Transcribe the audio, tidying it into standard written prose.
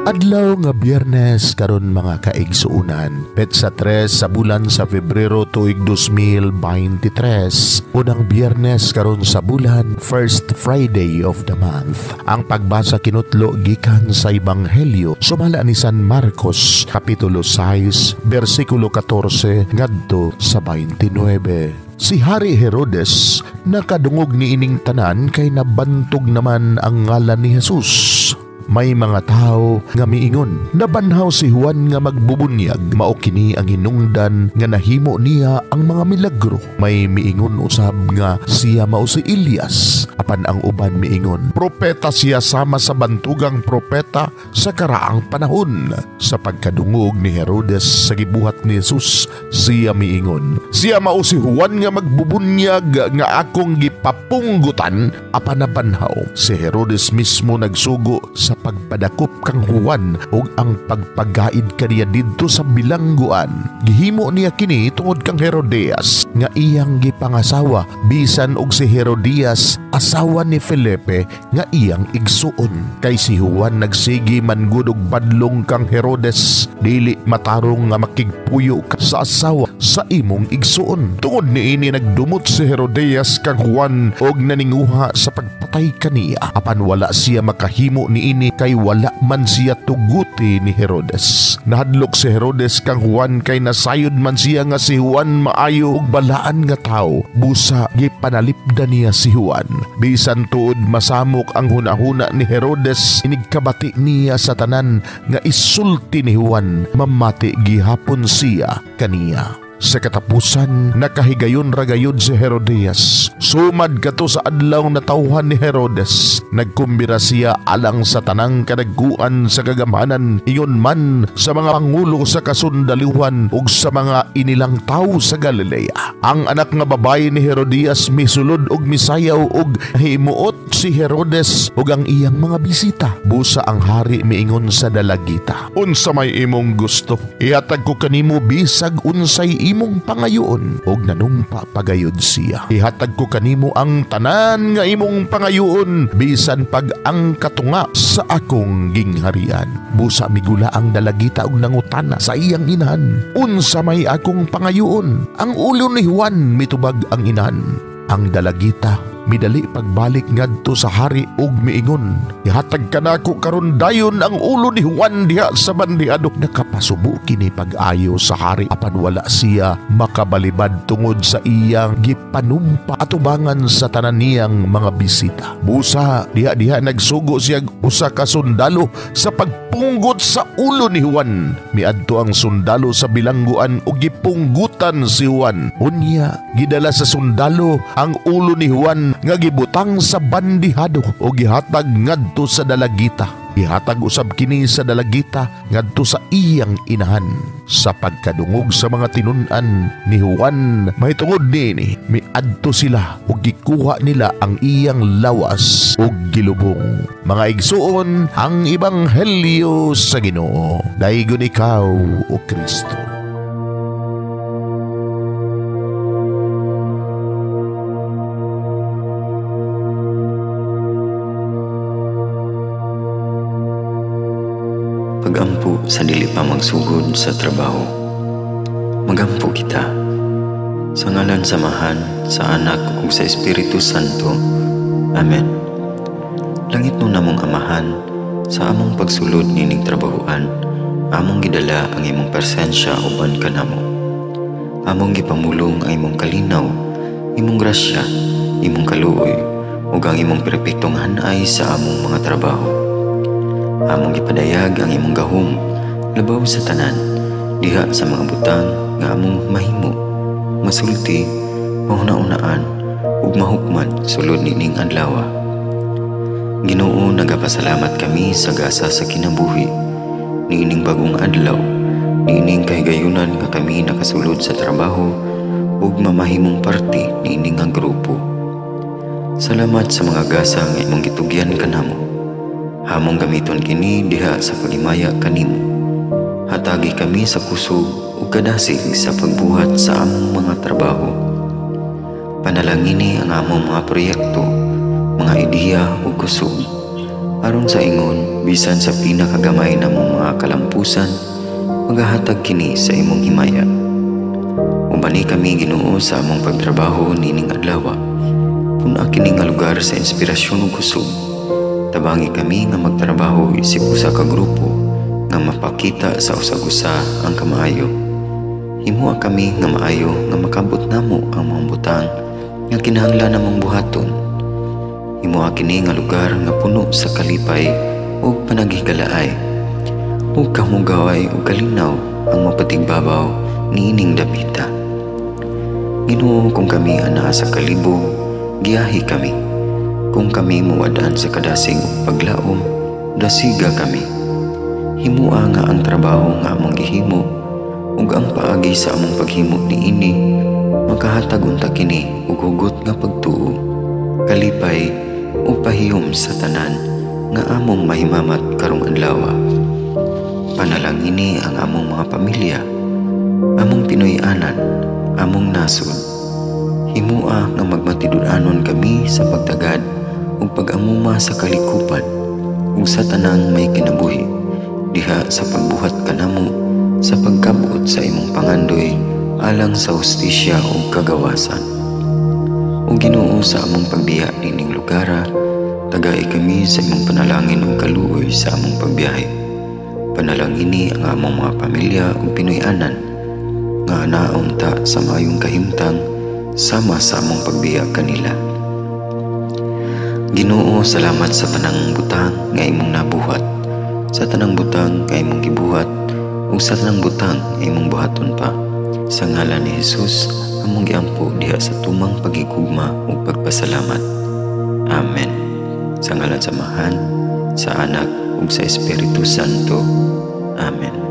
Adlaw nga Biyernes karon mga kaigsuonan, petsa 3 sa bulan sa Pebrero tuig 2023. Unang Biyernes karon sa bulan, first Friday of the month. Ang pagbasa kinutlo gikan sa Ebanghelyo sumala ni San Marcos kapitulo 6 bersikulo 14 ngadto sa 29. Si Hari Herodes nakadungog niining tanan kay nabantog naman ang ngalan ni Jesus. May mga tao nga miingon, nabanhaw si Juan nga magbubunyag, mao kini ang hinungdan nga nahimo niya ang mga milagro. May miingon usab nga siya mao si Elias, apan ang uban miingon, propeta siya sama sa bantugang propeta sa karaang panahon. Sa pagkadungog ni Herodes sa gibuhat ni Jesus, siya miingon, siya mao si Juan nga magbubunyag nga akong gipapunggutan, apan nabanhaw. Si Herodes mismo nagsugo sa pagpadakop kang Juan ug ang pagpagaid kaniya didto sa bilangguan. Gihimo niya kini tungod kang Herodias nga iyang gipangasawa, bisan og si Herodias asawa ni Felipe nga iyang igsuon. Kay si Juan nagsigi man gud og badlong kang Herodes, dili matarong nga makigpuyo ka sa asawa sa imong igsuon. Tungod niini nagdumot si Herodias kang Juan og naninguha sa pagpatay kaniya, apan wala siya makahimo niini kay wala man siya tuguti ni Herodes. Nahadlok si Herodes kang Juan kay nasayod man siya nga si Juan maayo ug balaan nga tawo. Busa gipanalipdan niya si Juan. Bisan tuod masamok ang hunahuna ni Herodes, inigkabati niya sa tanan nga isulti ni Juan, mamati gihapon siya kaniya. Sa katapusan, nakahigayon ra gayud si Herodias. Sumad kato sa adlaw na tawhan ni Herodes, nagkumbira siya alang sa tanang kadagkuan sa kagamhanan, ingon man sa mga pangulo sa kasundaluhan ug sa mga inilang tawo sa Galilea. Ang anak nga babayi ni Herodias misulod og misayaw og himuot si Herodes ug ang iyang mga bisita. Busa ang hari miingon sa dalagita, unsa may imong gusto? Ihatag ko kanimo bisag unsay imong pangayoon. Og nanumpa pagayod siya, ihatag ko kanimo ang tanan nga imong pangayoon, bisan pag ang katunga sa akong gingharian. Busa migula ang dalagita og nangutana sa iyang inahan, unsa may akong pangayoon? Ang ulo ni Juan, mitubag ang inahan. Ang dalagita midali pagbalik ngadto sa hari ug miingon, ihatag kanako karon dayon ang ulo ni Juan diha sa bandihado. Nakapasubo kini pag-ayo sa hari, apan wala siya makabalibad tungod sa iyang gipanumpa atubangan sa tanan niyang mga bisita. Busa diha-diha nagsugo siya usa ka sundalo sa pagpunggot sa ulo ni Juan. Miadto ang sundalo sa bilangguan ug gipunggutan si Juan. Unya gidala sa sundalo ang ulo ni Juan nga gibutang sa bandihado o gihatag ngadto sa dalagita. Gihatag usab kini sa dalagita ngadto sa iyang inahan. Sa pagkadungog sa mga tinun-an ni Juan mahitungod niini, miadto sila ug gikuha nila ang iyang lawas ug gilubong. Mga igsuon, ang Ebanghelyo sa Ginoo. Daygon ikaw, o Kristo. Pagampo sa dili pa magsugod sa trabaho. Magampo kita. Sa ngalan sa Amahan, sa Anak ug sa Espiritu Santo. Amen. Langit no namong Amahan, sa among pagsulod nining trabahoan, among gidala ang imong presensya uban kanamo. Among gipamulong ang imong kalinaw, imong grasya, imong kaluoy, ug ang imong perpektong hanay sa among mga trabaho. Among gipadayag ang imong gahom labaw sa tanan, diha sa mga butang nga among mahimo, masulti, mahuna-unaan ug mahukman sulod nining adlaw. Ginoo, nagapasalamat kami sa gasa sa kinabuhi niining bagong adlaw, niining kahigayunan nga kami nakasulod sa trabaho ug mamahimong parte niining nga grupo. Salamat sa mga gasa nga imong gitugyan kanamo. Hamong gamiton kini diha sa paghimaya kanimo. Hatagi kami sa kusog ug kadasig sa pagbuhat sa among mga trabaho. Panalangini ang among mga proyekto, mga ideya ug kusog, aron sa ingon Bisan sa pinakagamay namong mga kalampusan, magahatag kini sa imong himaya. Ubani kami, Ginoo, sa among pagtrabaho nining adlaw. Pun-a kini nga lugar sa inspirasyon ug kusog. Tabangi kami nga magtrabaho isip usa ka grupo nga mapakita sa usag-usa ang kamaayo. Himoa kami nga maayo nga makabot namo ang mga butang nga kinahanglan namong buhaton. Himoa kini nga lugar nga puno sa kalipay ug panaghigalaay, ug kamugaway ug kalinaw ang mapatigbabaw niining dapita. Ginoo, kung kami anaa sa kalibog, giyahi kami. Kung kami muwad-an sa kadasig ug paglaom, dasiga kami. Himoa nga ang trabaho nga among gihimo ug ang paagi sa among paghimo niini makahatag unta kini og hugot nga pagtuo, kalipay ug pahiyom sa tanan nga among mahimamat karong adlaw. Panalangini ang among mga pamilya, among Pinoy-anan, among nasod. Himoa nga magmatinud-anon kami sa pagtagad ug pag-amuma sa kalikupan ug sa tanang may kinabuhi diha sa pagbuhat kanamo sa pagkabot sa imong pangandoy alang sa hustisya ug kagawasan. O Ginoo, sa among pagbiya nining lugara, tagai kami sa imong panalangin ug kaluoy sa among pagbiyahe. Panalangini ang among mga pamilya ug Pinoy-anan nga anaon ta sa maayong kahimtang sama sa among pagbiya kanila. Ginoo, salamat sa tanang butang nga imong nabuhat, sa tanang butang nga imong gibuhat, ug sa tanang butang nga imong buhaton pa. Sa ngalan ni Jesus, among giampo diha sa tumang pagigugma ug pagpasalamat. Amen. Sa ngalan sa Amahan, sa Anak, ug sa Espiritu Santo. Amen.